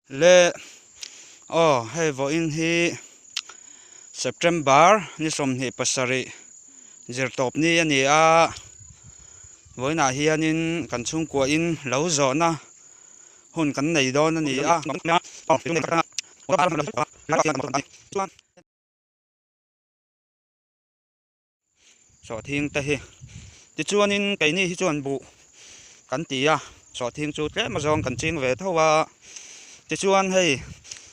Le aw hei vawiin hi September ni 27 zirtawp ni a ni a, vawiinah hianin kan chhungkuahin lo zawhna hun kan nei dawn a ni a. Sawhthing te hi tichuanin keini hi chuan buh kan ti a sawhthing chu tlem azawng kan ching ve tho a tichuan hei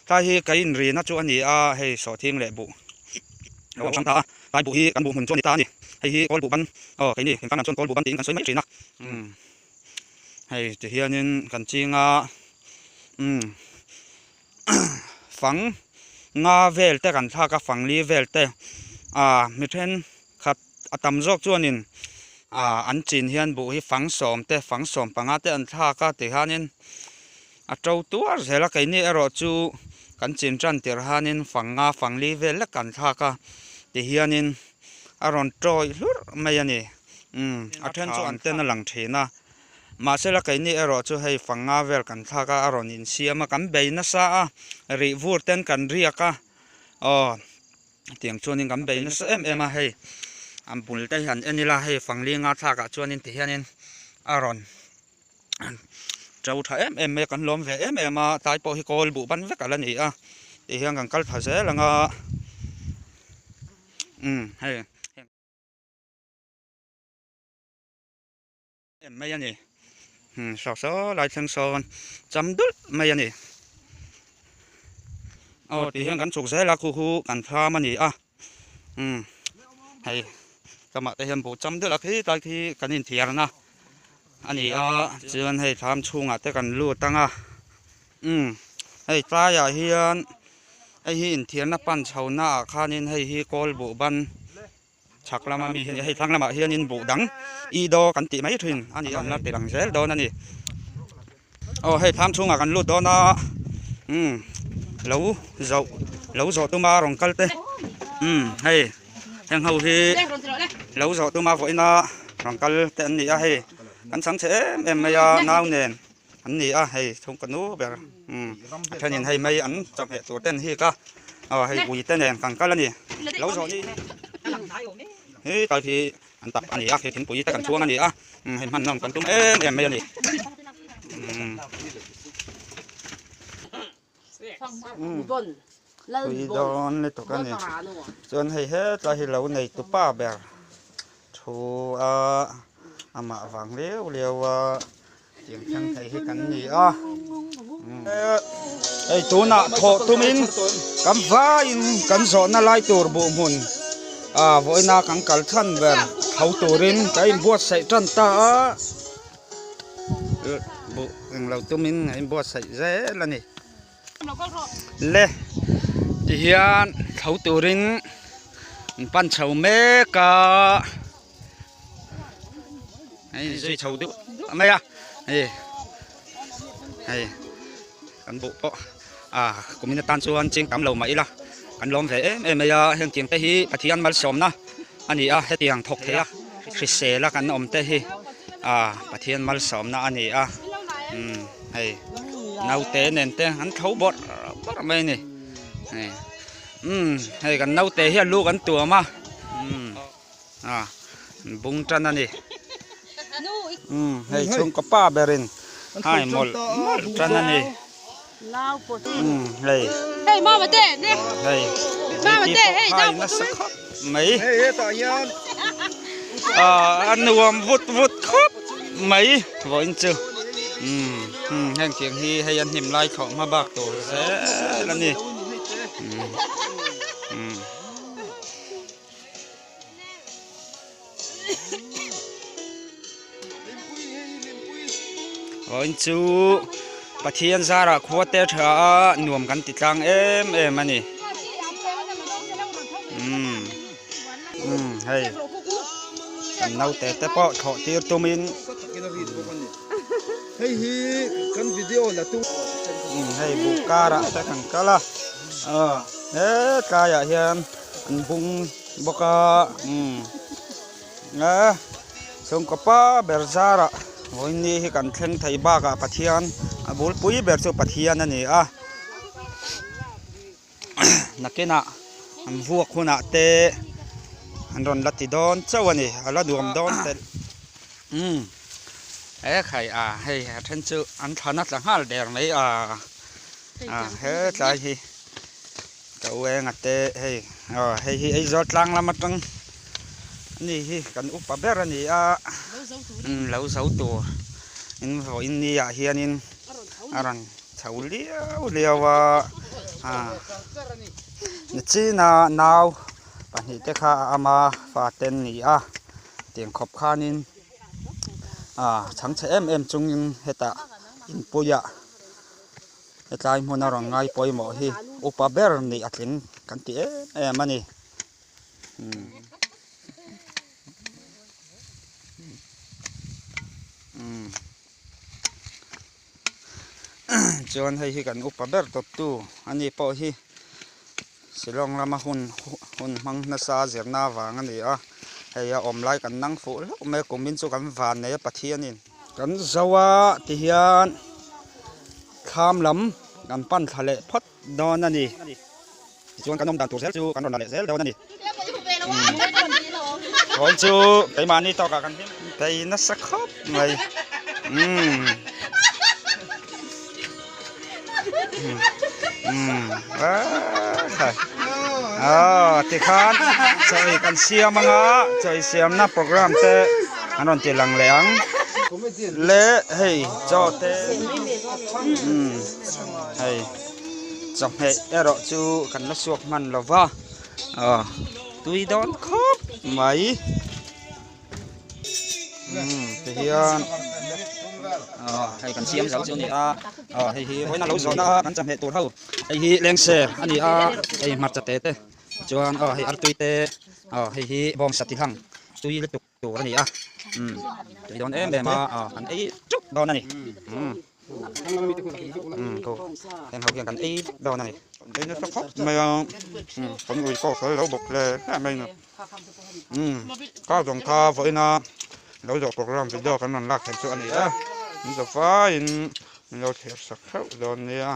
tlai hi ka inrina chu a ni a hei sawhthing leh buh a lo hrang ta a tlai buh hi kan buh hmun chu a ni ta a ni hei hi kawl buh ban aw keini engkang lam chuan kawl buh ban tiin kan sawi mai thin a umm hei tihianin kan ching a umm. Fang nga vel te kan thlak a fang li vel te ah mi thenkhat a tam zawk chuanin ah an chin hian buh hi fang sawm te fang sawm panga te an thlak a tihianin a to tuar zel a keini erawh chu kan chin tan tirh hianin fang nga fang li vel lek kan thlak a tihianin a rawn tawih hlurh mai a ni umm a then chu an ten a lang thin a. Mahsela keini erawh chu hei fanga vel kan thlak a, a rawn insiam a, kan bei nasa a, rih vur ten kan riak a, aw tiang chuanin kan bei nasa em em a, hei an bul te hi han en ila hei fanglinga thlakah chuanin ti hianin a rawn to tha em em mai a, kan lawm ve em em a, tlai pawh hi kawl buh ban vek a la ni a, ti hian kan kal tha zel ang a, umm hei. Em mai a ni umm saw saw lai thleng sawn cham dulh mai a ni aw tih hian kan chhuk zel a khu khu kan thlam a ni a umm hei kamah te hian buh cham dulh a khi tlai khi kan inthiarna a ni a chuan hei thlam chhungah te kan lut ang a umm hei tlaiah hian hei hi inthiarna pan chhonaah khanin hei hi kawl buh ban. Chhak lama mi hi hei thlang lamah hianin buh dang i daw kan tih mai thin a ni a, an la ti lang zel dawn a ni. Aw hei thlam chhungah kan lut dawn a, umm lo zoh lo zawh tuma rawn kal te umm hei heng ho hi lo zawh tuma vawiina rawn kal te an ni a hei kan chhang chhe em em mai a nau nen an ni a hei chhungkaw nu ber umm a thenin hei mai an chawhmeh tur te an hik a aw hei ui te nen kan kal a ni lo zawh ni hi tlai hi an tap a ni a hei thingpui te kan chhuang a ni a umm hei hman nawm kan tum em em mai a ni umm. Pui dawn lutuk a ni chuan hei hetlai hi lo nei tupa ber thu a amah vang liau liau a tiang thleng thei hi kan ni a hei tunah thawh tumin kan vaiin kan zawhna lai tur buh hmun ah vawiina kan kal chhan ber tho turin ka inbuatsaih tan ta a. Buh englo tumin a inbuatsaih zel a ni. Le tihian tho turin an pan chho mek a hei zui chho deuh mai a hei hei kan buh pawh ah kumin atan chuan ching tam lo mah ila kan lawm ve em em mai a heng tiang te hi Pathian malsawmna a ni a hetiang thawk thei a hrisel a kan awm te hi ah Pathian malsawmna a ni a umm hei naute nen te an tho bawrh bawrh mai a ni hei umm hei kan naute hi a lu kan tuam a umm ah an bung tan a ni umm hei chhungkaw pa berin hai mawlh mawlh tan a ni umm hei hei titi pawh hai nasa khawp mai ah a nuam vut vut khawp mai vawiin chu umm umm heng tiang hi hei a hnim lai thlawh hma bak tur zel a ni umm umm. Vawiin chu Pathian zarah khua te tha a nuam kan ti tlang em em a ni umm umm hei kan naute te pawh thlawh tir tumin hei hi kan video la tu umm hei buh karah te kan kal a aw hetlaiah hian an bung bawk a umm a chhungkaw pa ber zarah vawiin ni hi kan thleng thei bakah Pathian a bulpui ber chu Pathian a ni a. Nakinah an vuak hunah te an rawn la ti dawn chauh a ni a la nuam dawn telh umm he khai a hei a then chu an thlan a tla nghal der mai a a hetlai hi ka u enga te hei aw hei hi Aizawl tlang lam atang ani hi kan upa ber a ni a umm lo zo tur in vawiin ni ah hianin a rawn chho liau liau a nichina nau pahnih te kha a ama fate an ni a tiang khawp khanin ah chhangchhe em em chungin hetah inpuiah hetlai hmuna rawn ngai pawimawh hi upa ber nih a tling kan ti em em a ni. Chuan hei hi kan upa ber tawptu a ni pawh hi Shillong lama hun hun hmang nasa zirna avang a ni a, hei a awm lai kan nang fuh hlauh mai a kumin chu kan van nei a Pathianin. Kan zo a tihian thlam lam kan pan thla leh phawt dawn a ni. Tichuan kan awm dan tur zel chu kan rawn la leh zel dawn a ni. Hawn chu keimahni tawkah kan hlim thei nasa khawp mai. Umm. Umm. Aw tikhan chaw ei kan siam anga chaw ei siamna program te an rawn ti lang leh ang. Le hei chaw te umm hei. Chawhmeh erawh chu kan la suak hman lo va, aw tui dawn khawp mai. Umm tihian aw hei kan siam zo chu a ni a, aw hei hi vawiin a lo zawhna a kan chawhmeh tur ho hei hi lengser a ni a, hei hmarcha te te chuan aw hei artui te aw hei hi bawngsa ti hlang tui lutuk. Tur a ni a umm tui dawn em em a aw kan ei teuh dawn a ni umm umm ko heng ho hian kan ei vek dawn a ni kan ei nasa khawp mai a umm kan ui pawh fel lo bawk hle hle mai a ni umm kar zawng kha vawiina lo zawh program video kan rawn lak theih chu a ni a min zawh faiin min lo thlir sak theuh dawn nia.